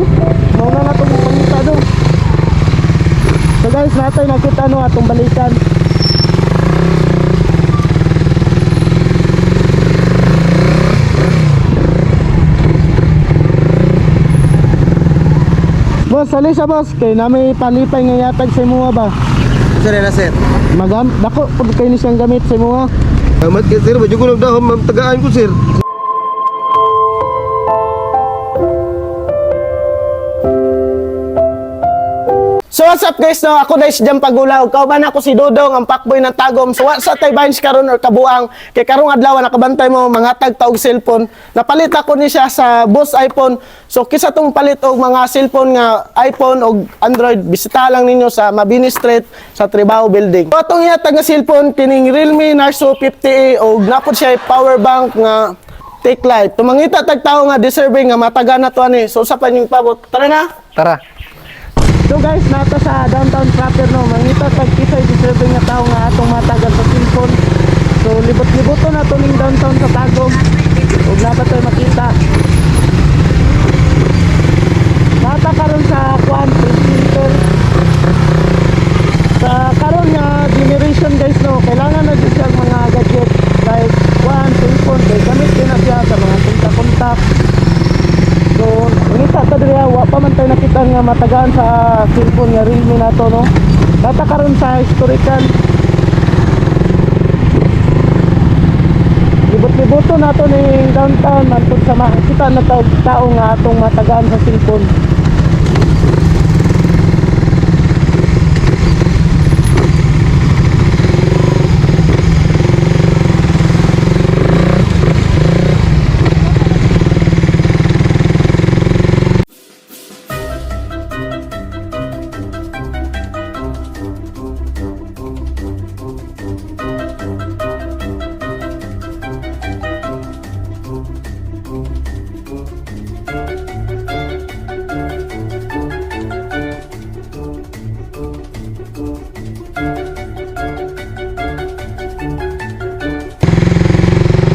dong. Mauna na itong pangita dong. So guys, natay nakita no atong balikan. Boss, sali sa boss kay nami palipay nga yatag sa imuha ba. Sir, na sir. Magam dako pud kay ni siyang gamit sa imuha. Salamat kay sir, badyo ko nagdahom, ma'am, tagaan ko sir. So what's up guys no? Ako dahil si Jam Pagulaw. Kauban ako si Dodong, ang pakboy ng Tagum. So what's up tay Vines karon or kabuang? Kay karong adlaw nakabantay mo mga tag taog cellphone. Napalit ako ni siya sa boss iPhone. So kisa tong palit og mga cellphone nga iPhone og Android, bisita lang ninyo sa Mabini Street sa Trabaho Building. So atong ihatag nga cellphone kining Realme Narzo 50A og napod siya power bank nga take light. Tumangita tag tao nga deserving nga mataga na to ani. So usa pa yung pabot. Tara na. Tara. So guys, nata sa downtown proper no, mangita tag kisay deserving nga tao nga atong matagal sa cellphone. So libot-liboton na to ning downtown sa Tagum. Ug dapat tayo makita. Nata karon sa kuan print center. Sa karon nga generation guys no, kailangan na jud siyang mga gadget like kuan cellphone kay gamit din na siya sa mga kontak-kontak. So, ngita ta diri wa pa man tayo nakita nga matagaan sa cellphone nga Realme na to no. Tata karon sa historical. Libot-liboto na to ning downtown mantud sa makita na tao, tao nga atong matagaan sa cellphone.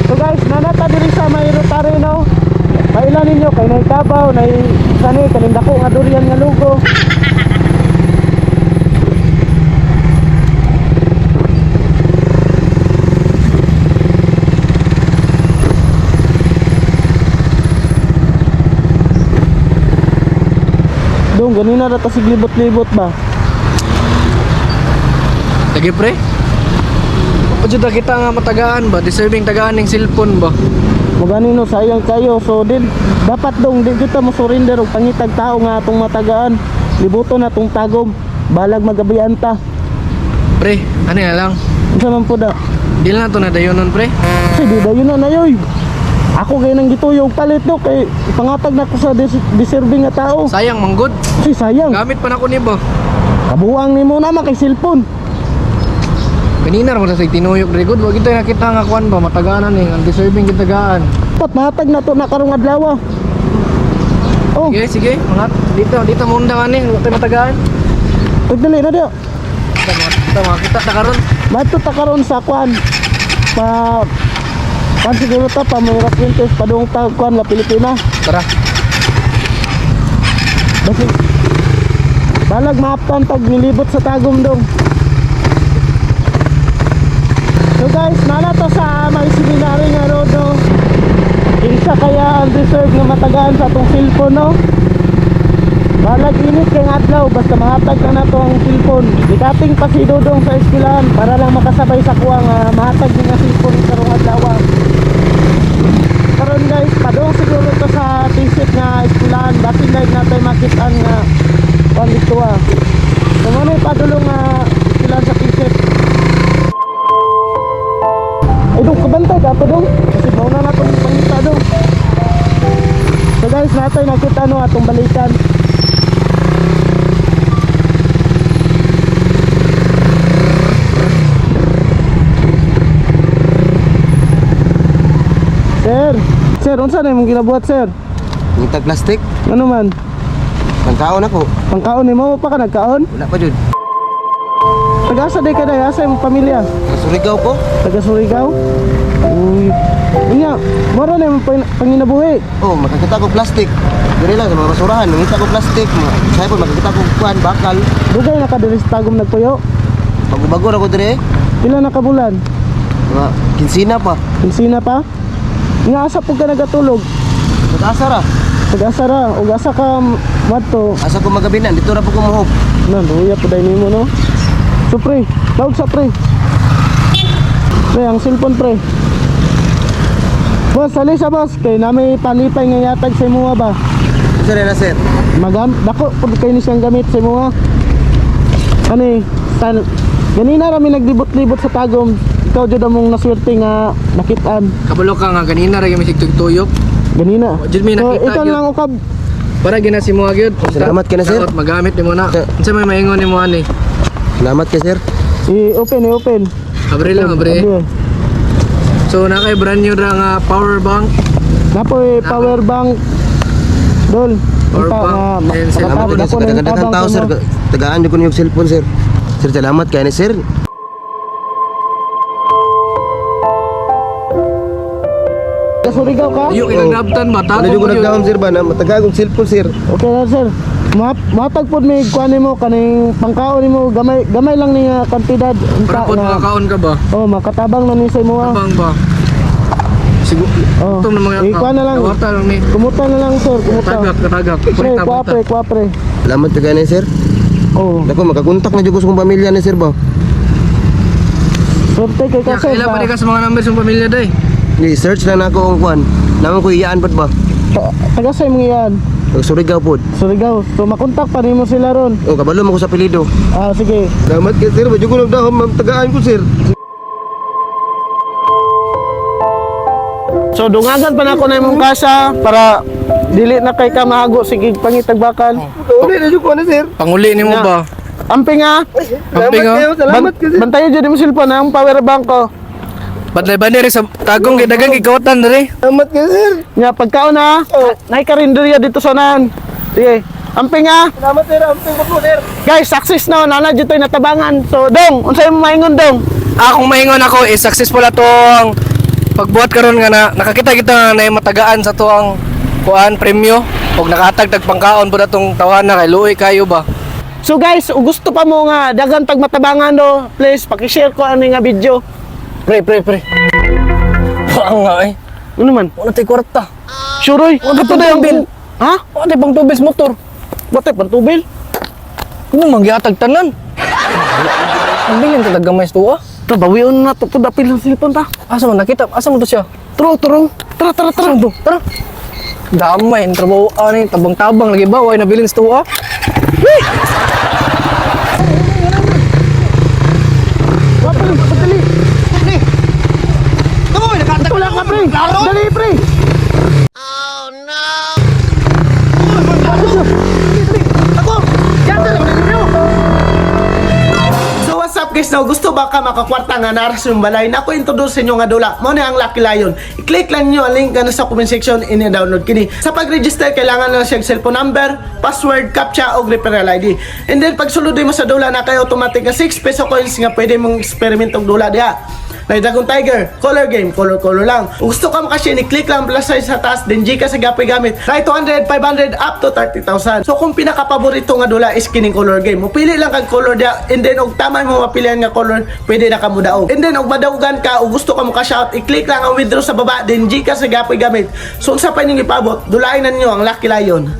So guys, nanata diri sa may rotary no. Maila ninyo kay nay kabaw, nay sani kaning dako nga durian nga lugo. Dong, ganina ra ta siglibot-libot ba? Sige pre. Pwede ta kita nga matagaan ba? Deserving tagaan ng cellphone ba? Magani no, sayang kayo. So din dapat dong di kita mo surrender og pangitag tao nga atong matagaan. Libuton na tong tagom. Balag magabian ta. Pre, ano na lang? Unsa man po da? Di lang to na dayon nun pre. Kasi di dayon na nayoy. Ako kay nang gituyo og palit no kay ipangatag na ko sa deserving nga tao. Sayang manggod. Kasi sayang. Gamit pa na ko ni ba? Kabuang nimo naman kay cellphone. Kanina ra mo sa tinuyok pre good. Wa kita nakita nga kuan ba matagaanan eh. Ang deserving kitagaan. Dapat matag na to na karong adlaw. Oh, Sige, sige. Mga dito dito mo undang ani, wa tayo matagaan. pagdali na diyo. Kita mga kita ta karon. Mato ta karon sa kwan. Pa kwan siguro ta pa Mayra Fuentes padung ta kwan la Pilipina. Tara. Basi balag maaptan pag nilibot sa Tagum dong. So guys, nana to sa may seminary nga road no. Kinsa kaya ang deserve nga matagaan sa atong cellphone no? Balag init kay nga adlaw basta mahatag na nato ang cellphone. Dikating pa si Dodong sa eskwelahan para lang makasabay sa kuha nga mahatag ni nga cellphone karong adlaw. Karon guys, padung siguro to sa tisip nga eskwelahan basin dahil natay makitaan nga kuan dito ah. So mo na padulong nga eskwelahan sa tisip. Ay dong kabantay ka pa dong. Kasi mauna na itong pangita dong. So guys, natay nakita no atong balikan. Sir, sir, unsa na imong ginabuhat, sir? Ngitag plastic, Ano man? pangkaon ako. Pangkaon nimo pa ka nagkaon? Wala pa jud. Taga-asa di ka day, asa imong pamilya? Surigao ko. Taga Surigao? Uy. Unya, mora na imong panginabuhi. Oh, makakita ko plastic. Diri lang sa mga basurahan, nangita ko plastic, mga say po makakita ko kuan bakal. Dugay na ka diri sa Tagum nagpuyo. Bago-bago ra ko diri. Pila na ka bulan? Mga kinsina pa. Kinsina pa? Nga asa pud ka nagatulog? Nag-asa ra. Pag-asa ra, ug asa ka madto. Asa ko magabinan, dito ra po ko muhog. Na, luya po dahil nimo, no? So pre, tawag sa pre. Pre, ang cellphone, pre. Boss, sali sa boss. Kay na may palipay nga yatag sa imuha ba? Sir na sir. Magam, dako pud kay ni siyang gamit sa imuha. Ani, tan ganina rami naglibot-libot sa Tagum. Ikaw jud among naswerte nga nakitaan Kabalo ka nga ganina ra gyud sig tuyok. ganina. Wa jud may So, nakita ikaw gyud. lang ukab. Para gina si mo gyud. Salamat ka na, sir. Dapat magamit nimo na. Sir. Unsa may maingon nimo ani? Salamat kay sir. I-open, i-open. Abre lang, abre. Abre. So na kay brand new ra nga power bank. Napoy power bank. Dol. Power Unta bank nga, and Salamat makatawag kay ako sa ng kadaghan tabang tao sa sir. imo. Tagaan jud ko niyog cellphone sir. Sir, salamat kay ni sir. Kasurigao ka? Iyo kay nabtan ba Ano jud ko nagdahom sir ba na matagaan kong cellphone sir. Okay na sir. Matag pod may kuan nimo kaning pangkaon nimo gamay gamay lang ni nga kantidad. Unta Para pod nga. makakaon ka ba? Oh, makatabang na ni sa imo. Ah. Tabang ba? Siguro Oh. gutom na mga Eh, kuha na lang. Nawarta lang ni. Kumuta na lang sir, kumuta. Tagak, tagak. Pre, Purita, kuha purita. pre, kuha pre. Salamat kay ni sir. Oh, Dako makakontak na jud ko sa kong pamilya ni sir ba. swerte kay ka Ya, sir. kaila pa ni ka sa mga number sa pamilya day. Ni search lang nako ang kuan. Naman ko iyaan pod ba. Taga sa imong iyan. Taga Surigao pod. Surigao. So makontak pa nimo sila ron. Oh, kabalo mo ko sa apelyido. Ah, sige. Salamat kay sir, medyo ko nagdahom, ma'am, tagaan ko sir. So dungagan pa nako na imong kasa para dili na kay ka mahago sige pangitag bakal. Uli na jud ko na sir. Panguli nimo Nga. ba? Amping ah. Amping, ah. kayo, salamat kay sir. Bantayan jud imong cellphone ang power bank ko. Badlay banner sa tagong kay dagang gikawatan diri. Salamat kay sir. Nya pagkaon na, nay karinderya dito sa unahan. Sige. Amping ah. Salamat sir, amping ko po sir. Guys, success na nana dito natabangan. So dong, unsay mo maingon dong? Akong maingon ako is successful ato ang pagbuhat karon nga na, nakakita kita nga na matagaan sa tuang kuan premyo og nakahatag tag pangkaon pud atong tawana kay luoy kayo ba. So guys, ug gusto pa mo nga dagan tag matabangan do, please paki-share ko ani nga video. Pre, pre, pre. Paang nga eh. Ano man? Wala tay kwarta. Sure oy. Wala Kato na yung pantubel. Ha? Wala tay pang tubis motor. Bate pantubil. Ano man gihatag tanan? Ang bilin ta gamay sa tuwa. Ta bawion na to pud apil ang cellphone ta. Asa man nakita? Asa man to siya? Tro, tro. Tara, tara, tara. Tara. Damay ang trabaho ani tabang-tabang lagi ba way nabilin sa tuwa. Wapre, padali. Wala ka, pre. Dali, pre. Oh, no. So what's up guys, now gusto ba ka makakwarta nga naras yung balay? Nako introduce sa inyo nga dula. Mo ni ang Lucky Lion. I-click lang niyo ang link nga nasa comment section ini-download kini. Sa pag-register kailangan lang siya cellphone number, password, captcha o referral ID. And then pag sulod mo sa dula na kay automatic nga 6 peso coins nga pwede mong experiment og dula diha. Na Dragon Tiger, color game, color color lang. Kung gusto ka makashare, i-click lang plus sign sa taas, then Gcash sa gapoy gamit. Right 200, 500, up to 30,000. So kung pinaka-paborito nga dula is kining color game. Mupili lang kag color diya, and then og tama mo mapilian nga color, pwede na ka modaog. And then og madaugan ka o gusto ka mo out, i-click lang ang withdraw sa baba, then Gcash sa gapoy gamit. So unsa pa inyong ipabot, dulain na ninyo ang Lucky Lion.